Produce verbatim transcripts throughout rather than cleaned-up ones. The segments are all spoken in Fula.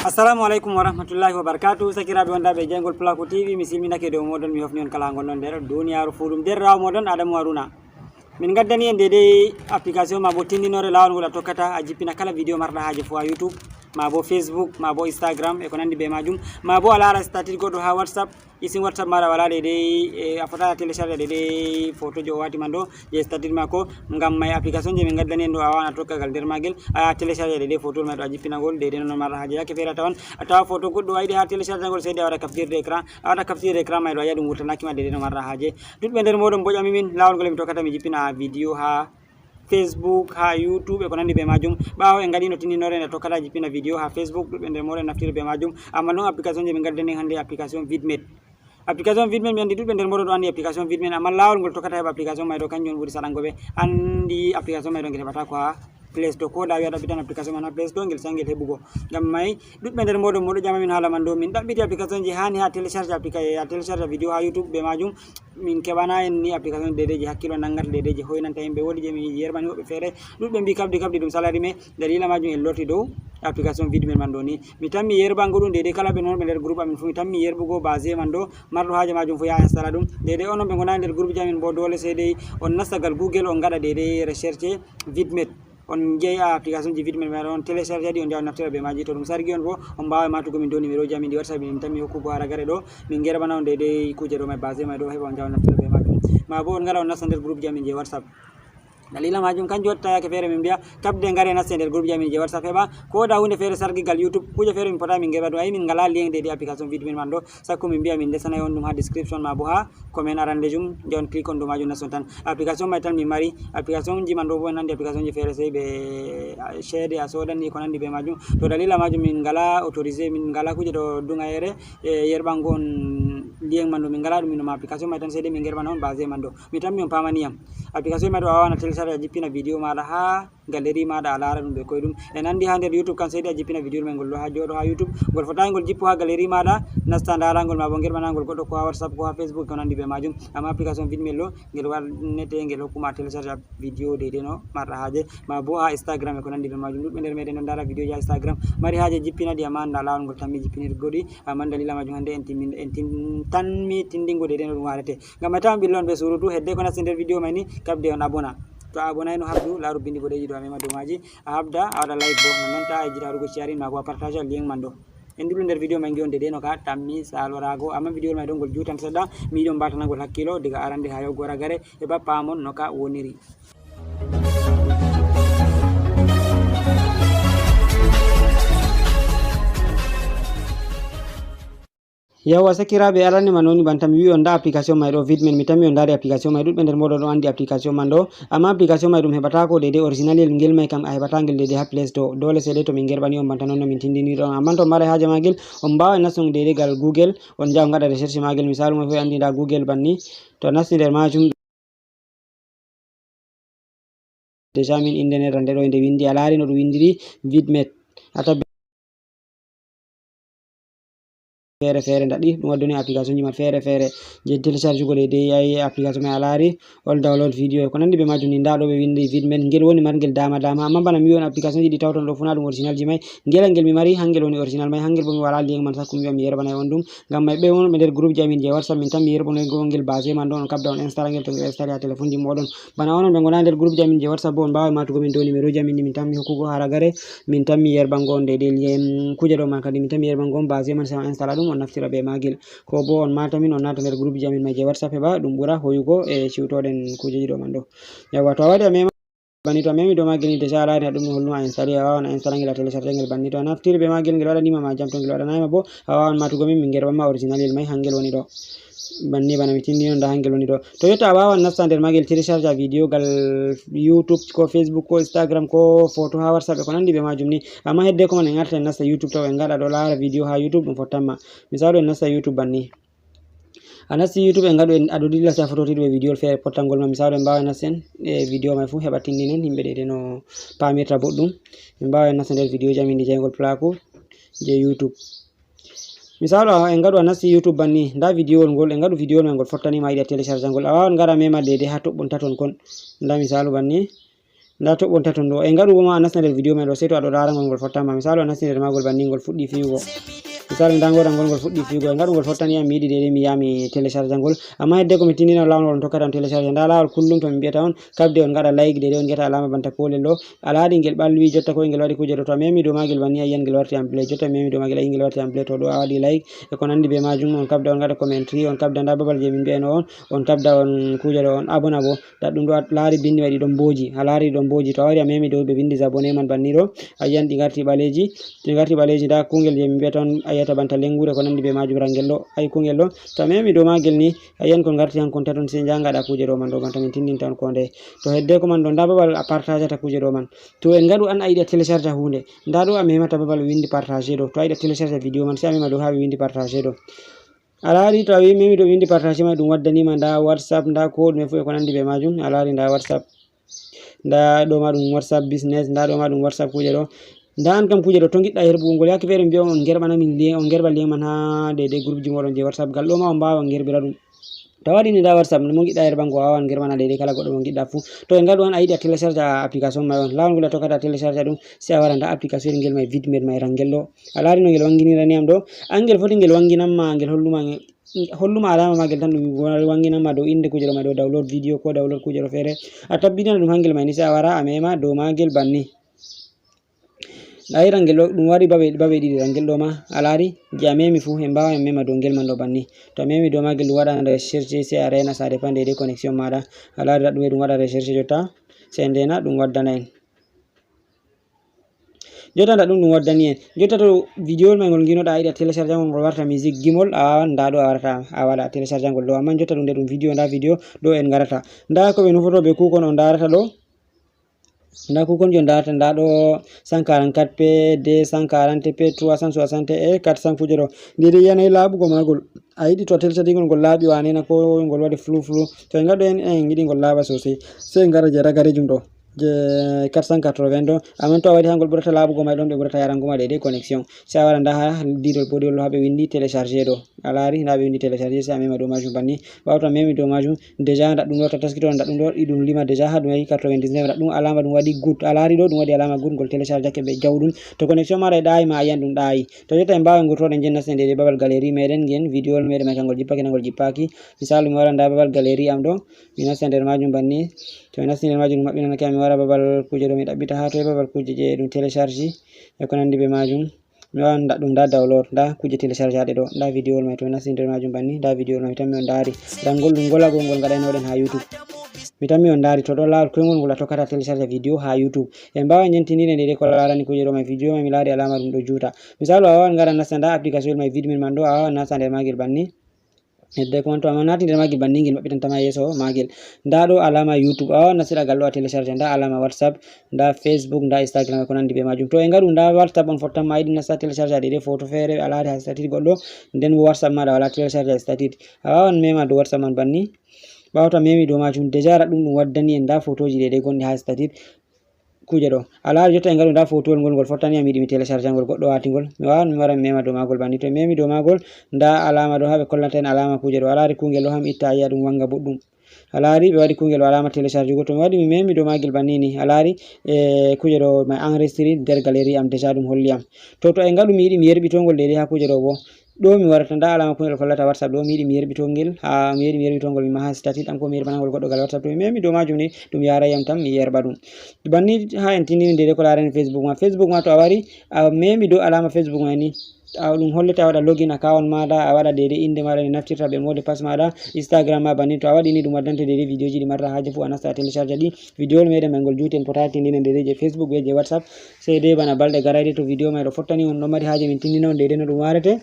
Assalamu alaikum wa rahmatullahi wa barakatuh. Sakiraaɓe wondaaɓe e Jeyngol Pulaaku T V, mi silminake dow mooɗon, mi hofni on kala haa ngonɗon nder duniyaaru fuu ɗum. Deerɗiraawo mooɗon Adamu Haruna. Min ngaddani en deydey application maa bo tindinoore, laawol ngol a tokkata a jippina kala video marɗa haaje fuu haa YouTube, maa bo Facebook, maa bo Instagram e ko nandi bee maajum, maa bo a laara status goɗɗo haa WhatsApp. Isin WhatsApp maaɗa walaa deydey, e, a fotaay a télécharge deydey photo jo o waati man ɗo, je status maako. Ngam may application je min ngaddani en ɗo, a waawan a tokka gal nder maagel, a télécharge deydey photo may ɗo, a jippina ngol deydey non marɗa haaje. Yaake feere a tawan, a tawa photo goɗɗo a yiɗi haa télécharge ngol, sey de a waɗa capture d'écran, a waɗa capture d'écran may ɗo, a yi'a ɗum wurtanaaki ma deydey no marɗa haaje. Ɗuɗɓe nder mooɗon mbo ƴami min laawol ngol mi tokkata mi jippina video haa Facebook, haa YouTube e ko nandi bee maajum. Ɓaawo en ngaɗino tindinoore nde tokkata jippina video haa Facebook, ɗuɗɓe nder mooɗon naftira bee maajum. Ammaa non application je min ngaddani hannde, application Vidmate. Application Vidmate, mi anndi ɗuɗɓe nder mooɗon ɗo anndi application Vidmate, ammaa laawol ngol tokkata heɓa application may ɗo, kanjum on ɓuri saɗango ɓe. Anndi application may ɗo ngel heɓataako haa Play Store. Ko da a wi'a a ɗaɓɓitan application man haa Play Store, ngel sey ngel heɓugo. Ngam may ɗuɗɓe nder mooɗon mo ɗo ƴama min haala man ɗo, min ɗaɓɓiti application ji haani haa télécharge applica-, a télécharge video haa YouTube bee maajum. Min keɓana en ni application deydey je hakkiilo nangata, deydey je hoynanta yimɓe. Woodi je min yerɓani woɓɓe feere, ɗuɗɓe mbi kaɓdi kaɓdi ɗum salary, mais dalila maajum en lorti dow application Vidmate man ɗo ni. Mi tammi yerɓango ɗum deydey kala ɓe non ɓe nder groupe amin fuu. Mi tammi yerɓugo base man ɗo, marɗo haaje maajum fuu yaha installa ɗum. Deydey onon ɓe ngonaa nder groupe ji amin bo, doole sey dey on nasta gal Google, on ngaɗa deydey recherche Vidmate. On njeya application ji Vidmate, on télécharge ɗi, on njaha on naftira bee maaji. To ɗum sargi on bo, on mbaaway maatugo min dow numéro ji amin ɗi WhatsApp, min tammi hokkugo haa ragare ɗo, min ngerɓana on deydey kuuje ɗo may, base may ɗo, heɓa on njaha on naftira bee maajum. Maa bo on ngara on nasta nder groupe ji amin je WhatsApp. Dalila maajum kanjum waɗi yaake feere min mbi'a kaɓde ngare naste nder groupe ji amin je WhatsApp, heɓa ko da huunde feere sargi gal YouTube, kuuje feere min potaay min ngerɓa ɗum. Ayi, min ngalaa lien deydey application Vidmate man ɗo, sakko min mbi'a min ndesanay on ɗum haa description maa bo haa comment arandejum, nde on click on dow maajum, naston tan. Application may tan min mari, application ji man ɗo bo en anndi application ji feere sey ɓe, a, ceede a soodan ni ko nandi bee maajum. To dalila maajum min ngalaa autorisé, min ngalaa kuuje ɗo duŋayeere, e, yerɓango on lien man ɗo, min ngalaa ɗum, min ɗum application may tan sey dey min ngerɓana on base man ɗo. Mi tammi on paamani yam. Application may ɗo a waawan a télécharge a jippina video maaɗa haa galerie maaɗa a laara ɗum ɓe koy ɗum. En anndi haa nder YouTube kan sey dey a jippina video may ngol ɗo haa jooɗo haa YouTube. Ngol fotaay ngol jippo haa galerie maaɗa, nasta ndaara ngol maa bo ngerɓana ngol goɗɗo ko haa WhatsApp ko haa Facebook ko nandi bee maajum. Ammaa application Vidmate ɗo ngel waɗnete ngel hokkuma a télécharge video deydey no marɗa haaje, maa bo haa Instagram e ko nandi bee maajum. Ɗuɗɓe nder meeɗen ɗon ndaara video ji haa Instagram, mari haaje jippina ɗi, ammaa anndaa laawol ngol tammi jippinirgo ɗi. Ammaa dalila maajum hannde en timmin-, en tin-, tanmi tindingo deydey no ɗum warete. Ngam may tawan ɓillo on bee surutu, hedde ko nasti nder video may ni, kaɓde on abona. To a abonayno, habdu laaru binndi boɗeeji ɗo a mema dow maaji, a habda a waɗa like bo, nonnon ta a yejjita waɗugo sharing maa bo a partage lien man ɗo. En ɗuɗɗo nder video may ngi'on deydey no ka tammi saaloraago, ammaa video may ɗo ngol juutan seɗɗa, mi yiɗi on mbaatanagol hakkiilo diga arande haa yahugo ragare, heɓa paamon no ka woniri. Yawwa, sakiraaɓe, aranni man woni banta mi wi'i on ndaa application may ɗo, Vidmate. Mi tammi on ndaari application may, ɗuɗɓe nder mooɗon ɗon anndi application man ɗo. Ammaa application may ɗum heɓataako deydey original, ngel may kam a heɓataa ngel deydey haa Play Store. Doole sey dey to min ngerɓani on banta non no min tindiniri on. Ammaa to on maray haaje maagel, on mbaaway nastugo deydey gal Google, on njaha on ngaɗa recherche maagel. Misaalu, mo fuu anndi ndaa Google banni. To a nasti nder maajum, déjà min innde nder rande ɗo, nde winndi, a laari no ɗum winndiri Vidmate. A tabbi feere feere ndaɗi, ɗum waddani application ji man feere feere. Je télécharge go deydey, ayi application may a laari, all download video, ko nandi bee maajum ni, ndaa ɗo ɓe winndi Vidmate, ngel woni marngel dama dama. Ammaa bana mi wi'i on application ji ɗi tawton ɗo fuu na ɗum original ji may. Ngel angel mi mari, hangel woni original may, hangel bo mi walaa lien man, sakko mi wi'a mi yerɓanay on ɗum. Ngam may ɓe wonɓe nder groupe ji amin je WhatsApp, min tammi yerɓanoygo on ngel base man ɗo, on kaɓda on installa ngel to ngel installe haa telefonji mooɗon. Bana onon ɓe ngonaa nder groupe ji amin je WhatsApp bo, on mbaaway maatugo min dow numéro ji amin ɗi min tammi hokkugo haa ragare, min tammi yerɓango on deydey lien kuuje ɗo man kadi, min tammi yerɓango on base man, sey on installa ɗum, on naftira bee maagel. Ko bo on maata min, on naata nder groupe ji amin may je WhatsApp, heɓa ɗum ɓura hoyugo e ciwtoɗen kuujeji ɗo man ɗo. Yawwa, to a waɗi a mema banni, to a memi dow maagel ni, déjà a laari na ɗum no holluma a installe, a waawan a installa ngel, a télécharge ngel banni. To a naftiri bee maagel, ngel waɗani ma ma jam, to ngel waɗanaay ma bo, a waawan maatugo min, min ngerɓan ma original yel may, hangel woni ɗo. Banni bana mi tindino, ndaa hangel woni ɗo. To jotta a waawan nasta nder maagel, télécharge video gal YouTube ko Facebook ko Instagram ko photo haa WhatsApp e ko nandi bee maajum ni. Ammaa hedde ko man en arta en nasta YouTube taw en ngaɗa ɗo laara video haa YouTube, ɗum fottan ma. Misaalu, en nasta YouTube banni. A nasti YouTube, en ngaɗu en, a ɗo dilla sey a fototiri bee video feere pottangol ma. Misaalu, en mbaaway nasten e video may fuu heɓa tindinen yimɓe deydey no paamirta boɗɗum. En mbaaway nasta nder video ji amin ɗi Jeyngol Pulaaku je YouTube. Misaalu, a, en ngaɗu a nasti YouTube banni, ndaa video ngol, en ngaɗu video may ngol fottani ma, a yiɗi a télécharge ngol. A waawan ngara mema deydey haa toɓɓon taton kon. Ndaa misaalu banni. Nda toɓɓon taton ɗo. E ngaɗu bo ma a nasta nder video mai ɗo, sey to aɗo lara ngol, ngol fottama. Misalu a nasti nder magol banni, ngol fuɗɗi fiyugo. Misalu nda ngoɗa ngol, ngol fuɗɗi fiyugo. E ngaɗu ngol fottani am, mi yiɗi dede mi yaha mi télécharge ngol. Amma hedde ko mi tindina on lawol ngol on tokkata on télécharge. Nda lawol kullum to mi mbiyata on, kabde on ngaɗa like, dede on ngeta alama banta kolel ɗo. A laari ngel ɓalwi jotta ko ngel waɗi kuje ɗo. To a memi dow magel banni a yiyan ngel warti ample. Jotta mi memi dow magel a yi ngel warti ample. To ɗo a waɗi like e ko nandi be majum, on kabda on ngaɗa commentary, on kabda nda babal je min mbiyano on, on kabda on kuje ɗo, on abona bo. Nda ɗum ɗo a laari bindi waɗi ɗon boji. A laari ɗon boji. To a wari a memi dow ɓe vindi abonné man banni ɗo, a yiyan ɗi ngarti ɓaleji. Ɗi ngarti ɓaleji, nda kungel je min mbiyata on a yiyata banta lengure ko nandi be majum rangel ɗo. Ayi kungel ɗo. To a memi dow magel ni, a yiyan ko ngarti han kon taton, sey njangaɗa kuje ɗo man ɗo banta min tindinta on ko ndeye. To hedde ko man ɗo, nda babal a partagata kuje ɗo man. To en ngaɗu an a yiɗi a télécharge hunde, nda ɗo a memata babal windi partage ɗo. To a yiɗi a télécharge video man, sey a mema dow ha ɓe windi partage ɗo. A laari to a wi memi ɗo windi partage mai ɗum waddanima nda WhatsApp, nda ko ɗume fu e ko nandi be majum. A laari nda WhatsApp, nda ɗo ma ɗum WhatsApp business, nda ɗo ma ɗum WhatsApp kuje ɗo. Nda an kam kuje ɗo to ngiɗɗa herɓugo ngol, yake feere mi mbiya on on gerɓana min lien, on gerɓa lien man ha dede groupe ji moɗon je WhatsApp gal. Ɗo ma on mbawa on gerɓira ɗum. To a waɗi ni nda WhatsApp mo ngiɗɗa herɓango, a wawan gerɓana dede kala goɗɗo mo ngiɗɗa fu. To en ngaɗu an a yiɗi a télécharge a application mai on. Lawol ngol a tokkata a télécharge ɗum, sey a wara nda application ngel mai vidmate mai rangel ɗo. A laari no ngel wanginirani am ɗo? Angel foti ngel wanginanma, ngel holluma, holluma alama magel tan ɗum wanginanma dow inde kuje ɗo mai ɗo download video ko download kuje ɗo feere. A tabbinana ɗum hangel mai ni, sey a wara a mema dow magel banni. A yi rangel ɗo, ɗum wari babe, babe ɗiɗi rangel ɗo ma. A laari je a memi fu, en mbawa en mema dow ngel man ɗo banni. To a memi dow magel ɗum waɗan recherche, sey a rena, ça dépend dede connexion maɗa. A laari ɗum e ɗum waɗa recherche jotta, sey ndena ɗum waddana en. Jotta nda ɗum ɗum waddani en. Jotta to video mai ngol nginoɗa a yiɗi a télécharge ngol, ngol warta musique gimol, a wawan nda ɗo a warata a waɗa a télécharge ngol ɗo. Amma jotta ɗum nde ɗum video, nda video ɗo en ngarata. Nda ko ɓe nufoto be kukon on ndarata ɗo. Nda kukon je on ndarata nda ɗo cent quarante-quatre P, deux cent quarante P, trois cent soixante et quatre cent kuje ɗo. Nde dai yanayi laaɓugo magol. A yiɗi to a télécharge ngol ngol laaɓi wane na ko ngol waɗi flou flou. To en ngaɗo en en yiɗi ngol laaɓa sosai. Sey en ngara je ragarejum ɗo. Je quatre cent quatre-vingts ɗo, amma to a waɗi ha ngol ɓurata laaɓugo mai ɗon ɓe ɓurata yarango ma dede connexion. Sey a wara nda ha didol boɗewol ha ɓe windi télécharger ɗo. A laari nda ɓe windi télécharger, sey a mema dow majum banni. Ɓawo to a memi dow majum, déjà nda ɗum ɗo, to a taskito nda ɗum ɗo, ɗi ɗum lima déjà ha ɗum yahi quatre-vingt-dix-neuf, nda ɗum alama ɗum waɗi good. A laari ɗo ɗum waɗi alama good, ngol téléchargake be jawɗum. To connexion maɗa e ɗaayi ma a yiyan ɗum ɗaayi. To jotta en mbawa en gurtoɗen je nasten dede babal galerie meɗen ngen, video meɗen mai kangol jippake na ngol jippaki. Misalu mi wara nda babal galerie am ɗo. Mi nasta nder majum banni. To mi nasti nder majum ɗum maɓɓinanake am, mi wara babal kuje ɗo mi ɗaɓɓita ha toy babal kuje je ɗum télécharge e ko nandi be majum. Mi wawan nda ɗum nda download, nda kuje télécharge ɗo, nda video mai. To mi nasti nder majum banni, nda video mai mi tammi on ndari. Nda ngol ɗum ngolagol ngol ngaɗaynoɗen ha YouTube. Mi tammi on ndari to ɗo lawol koyngol ngol a tokkata télécharge video ha YouTube. En mbawa en yentindire nde ko larani kuje ɗo mai, video mai mi laari alama ɗum ɗo juuta. Misalu a wawan ngara nasta nda application mai vidmin man ɗo, a wawan nasta nder magel banni. Hedde ko on to a naati nder magel banni ngel maɓɓitantama yeeso magel. Nda ɗo alama YouTube, a wawan nastira gal ɗo a télécharge, nda alama WhatsApp, nda Facebook, nda Instagram e ko nandi be majum. To e ngaɗu nda WhatsApp on fottanma a yiɗi nasta télécharge a dede photo feere a laari ha statut goɗɗo, nden bo WhatsApp maɗa wala télécharge ha statut. A wawan mema dow WhatsApp man banni. Ɓawo to a memi dow majum déjà raɗɗum ɗum waddani en nda photoji dede gonɗi ha statut. Kuje ɗo a laari jotta e ngaɗu nda fotowol ngol, ngol fottani am yiɗi mi télécharge ngol, goɗɗo wati ngol, mi wawan mi wara mi mema dow magol banni. To mi memi dow magol nda alama ɗo ha ɓe kollata en alama kuje ɗo. A laari kungel ɗo ha mi itta a yi'a ɗum wanga boɗɗum. A laari ɓe waɗi kungel ɗo alama télécharge go. To mi waɗi mi memi dow magel banni ni, a laari e kuje ɗo mai enregistré nder galerie am déjà ɗum holli am. To to e ngaɗu mi yiɗi mi yerɓito ngol dede ha kuje ɗo bo. Ɗo mi warata nda alama kungel hollata WhatsApp ɗo, mi yiɗi mi yerɓito ngel ha mi yiɗi mi yerɓito ngol mi maha statut am ko mi yerɓana ngol goɗɗo gal WhatsApp. To mi memi dow majum ni ɗum yaray yam tan mi yerɓa ɗum. Banni ha en tindini dede ko larani Facebook ma. Facebook ma to a wari a memi dow alama Facebook ma ni, a ɗum hollete a waɗa login account maɗa, a waɗa dede inde maɗa ni naftirta be mot de passe maɗa, Instagram ma banni. To a waɗi ni ɗum waddante dede videoji ɗi marta haje fu a nasta a télécharge ɗi. Video meɗen mai ngol juuti en potaki tindinen dede je Facebook be je WhatsApp. Sey dai bana balɗe garayɗe to video mai ɗo fottani on ɗon mari haje min tindina on dede no ɗum warete.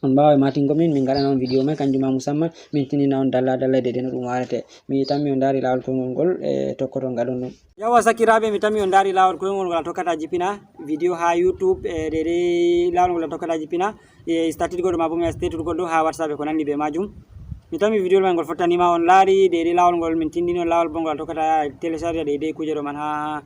On mbawai matingo min, min ngaɗana on video mai kanjum ma musamman, min tinina on dalla dalla dede no ɗum warete. Mi tammi on ndari lawol koyngol ngol e tokkoton ngaɗon ɗum. Yawa sakiraɓe, mi tammi on ndari lawol koyngol ngol a tokkata jippina video ha YouTube e dede lawol ngol a tokkata jippina e statut goɗɗo ma bo mi statut goɗɗo ha WhatsApp e ko nandi be majum. Mi tammi video mai ngol fottanima on laari dede lawol ngol min tindini on lawol bo ngol a tokkata télécharge dede kuje ɗo man ha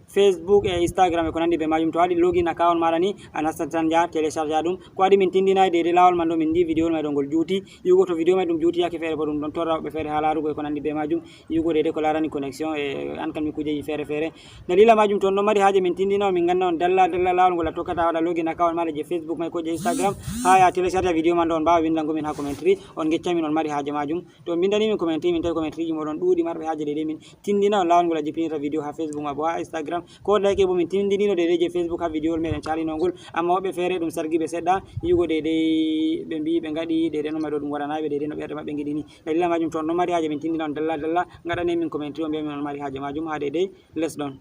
Facebook e Instagram e ko nandi be majum. To waɗi login account maɗa ni, a nastat tan ja télécharge ɗum. Ko waɗi min tindinay dede lawol man ɗo, min ndi vidéo ma ɗo ngol juuti. Yugo to vidéo ma ɗum juuti yake feere bo ɗum ɗon torra woɓɓe feere ha larugo e ko nandi be majum. Yugo dede ko larani connexion e an kan mi kujeji feere feere. Dalila majum to on ɗon mari haaje min tindina on, min ganda on dalla dalla lawol ngol a tokkata waɗa login account maɗa je Facebook mai ko je Instagram. Ha ya télécharge vidéo man ɗo on mbawa windango min ha commentary. On gecca min on mari haaje majum. To on mbindani min commentary, min tawi commentary ji moɗon ɗuuɗi marɓe haaje dede min tindina on lawol ngol a jippinirta vidéo ha Facebook ma bo ha Instagram. Ko like bo min tindinino dede je Facebook ha vidéo meɗen calino ngol. Amma woɓɓe feere ɗum sargi ɓe seɗɗa, yugo dede ɓe mbi ɓe ngaɗi dede no maɗo ɗum waɗanaɓe dede no ɓerɗe maɓɓe ngiɗini. Dalila majum to on ɗon mari haaje min tindina on dalla dalla, ngaɗane min commentary on mbiya min on mari haaje majum ha dede les ɗon.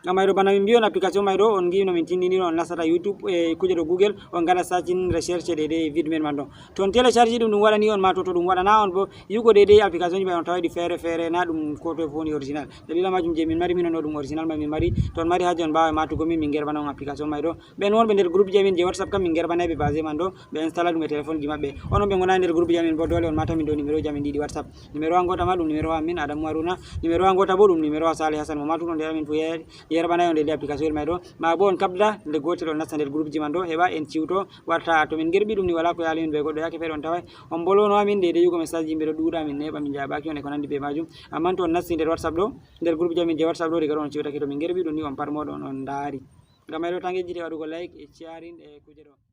Ngam mayɗo bana min mbiyon application mayɗo on ngi no min tindinino on nasata YouTube e kuje ɗo Google on ngaɗa searching recherche dede vid men man ɗon. To on télécharge ɗum ɗum waɗani on ma to to ɗum waɗana on bo yugo dede application ji may on tawa ɗi feere feere na ɗum ko to fof woni original. Dalila majum je min mari min on ɗo ɗum original ma min mari. To on mari haaje on mbawa matugo min min gerbana on application mayɗo. Ɓen wonɓe nder groupe ji amin je WhatsApp kam min gerbanay ɓe base man ɗo ɓe installa ɗum e téléphone ji maɓɓe. Onon ɓe gona nder groupe ji amin bo dole on mata min ɗo numéro ji amin ɗiɗi WhatsApp. Numéro angota ma ɗum numéro amin Adamu Haruna. Numéro angota bo ɗum numéro Salih Hassan mo matuɗo nde amin fu yer- yerɓanay on nde nde application el may ɗo. Ma bo on kabda nde gotel on nasta nder groupe ji man ɗo heɓa en ciwto warta to min gerɓi ɗum ni wala ko yali min be goɗɗo yake feere on taway on bolono amin de de yugo message yimɓe ɗo ɗuuɗa min neɓa min jaɓaki on e ko nandi be majum. Amma to on nasti nder WhatsApp ɗo nder groupe ji amin je WhatsApp ɗo diga ɗo on ciwtake to min gerɓi ɗum ni on parmoɗo on on ndaari. Ngam may ɗo tan yejjite waɗugo like e sharing e kuje ɗo.